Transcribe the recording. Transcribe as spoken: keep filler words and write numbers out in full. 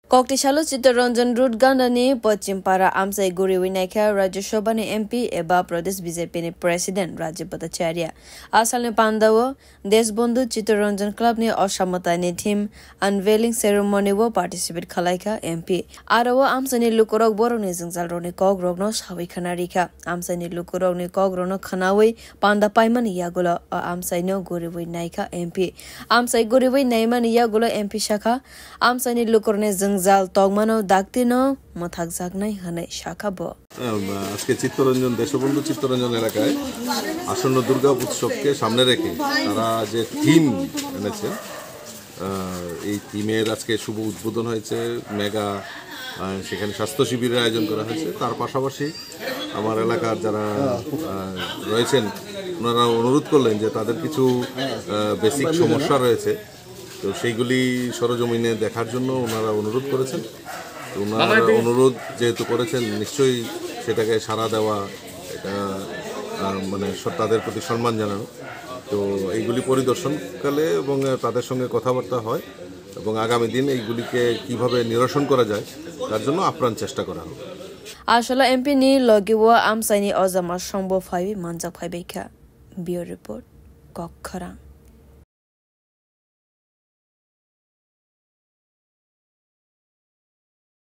Kokti salo Chittaranjan Road Gandani Pochim Para amchai guriwi naikha Rajya Sabha ni M P eba Pradesh B J P ni President Rajib Bhattacharya. Asalni pandao Deshbandhu Chittaranjan Club ni osamotani theme unveiling ceremony o participate khalaikha M P. Aro o amchaini lukurok borokni jwngjalrokni kokrokno sawi khna rikha. Amchaini lukurokni kokrokno khnawi panda paimani yagulo o amchaino guriwi naikha M P. Amchai guriwi naimani yagulo M P sakha, amchaini lukurokni jwngjal tongmano daktino mwthakjaknai hwnwi sakha bo. আজকে চিত্তরঞ্জন, দেশবন্ধু চিত্তরঞ্জন এলাকায় আসন্ন দুর্গা উৎসবকে সামনে রেখে তারা যে থিম এনেছে, আহ, এই থিমের আজকে শুভ উদ্বোধন হয়েছে, মেগা, আহ, সেখানে স্বাস্থ্য শিবিরের আয়োজন করা হয়েছে। তার পাশাপাশি আমার এলাকার যারা, আহ, রয়েছেন, ওনারা অনুরোধ করলেন যে তাদের কিছু, আহ, বেসিক সমস্যা রয়েছে, তো সেইগুলি সরজমিনে দেখার জন্য ওনারা অনুরোধ করেছেন। তো ওনারা অনুরোধ যেহেতু করেছেন, নিশ্চয়ই সেটাকে সাড়া দেওয়া, এটা, আহ, মানে স-, তাদের প্রতি সম্মান জানানো। তো এইগুলি পরিদর্শনকালে এবং, আহ, তাদের সঙ্গে কথাবার্তা হয় এবং আগামী দিন এইগুলিকে কিভাবে নিরসন করা যায়, তার জন্য আপ্রাণ চেষ্টা করা হবে। Asolo M P ni logi o amchaini ojama songbo phaiwi manjak phaibaikha. Bureau Report, Kokkhorang.